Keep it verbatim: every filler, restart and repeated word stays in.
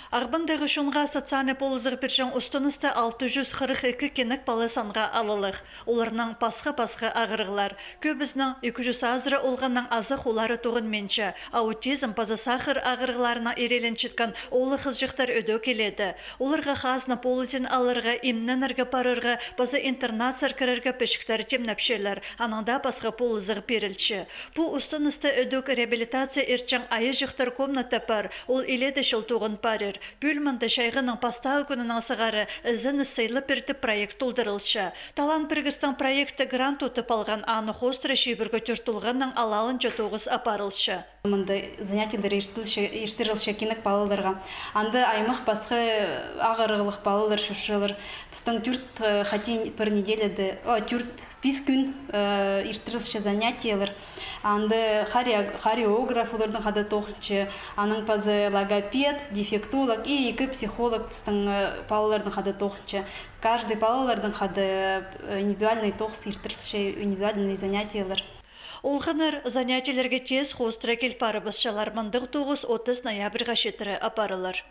Ағбандағы чонға социальный полызығ пирҷең устаныста алты чӱс хырых ікі кинек пала санға алылығ. Оларның пасха-пасха ағырығлар. Кӧбізінің ікі чӱс азыра олғанның азах олары тоғынминча. Аутизм паза сахар ағырығларына иреленчеткен оолах-хызыҷахтар ідӧк киледі. Оларға хазна полызын аларға, имненерге парарға паза интернатсар кірерге пічіктер тимнепчелер. Анаң даа пасха полызығ пирілче. Пу устаныста ідӧк реабилитация иртчең айаҷахтар комната пар, ол илееде чыл тоғын парир. Пӱӱл мында чайғының пастағы кӱнінең сығара «Ізеніс сыйлап пир» тіп проект толдырылча. Талаан пірігістің проекті грант утып алған, аны хоостыра чибіргі тӧрт толғанның алалынҷа тоғыс апарылча. Мында занятиелер иртірілче, иртірілче кинек палаларға. Анда аймах пасха ағырығлығ палалар чӧрчелер. Пістің тӧрт, э, хати пір неделяда, о, тӧрт, пис кӱн, э, иртірілче занятиелер. Анда хореог-, хореограф оларның хада тоғынча, анаң паза логопед, дефектолог и ікі психолог пістің, э, палаларның хада тоғынча. Каждый палаларның хада, э, индивидуальный тоғыс иртірілче, индивидуальный занятиелер. Олғаннар занятиелерге теес хоостыра кил парыбысчалар. Мындағ тоғыс отыс ноябрьға читіре апарылар.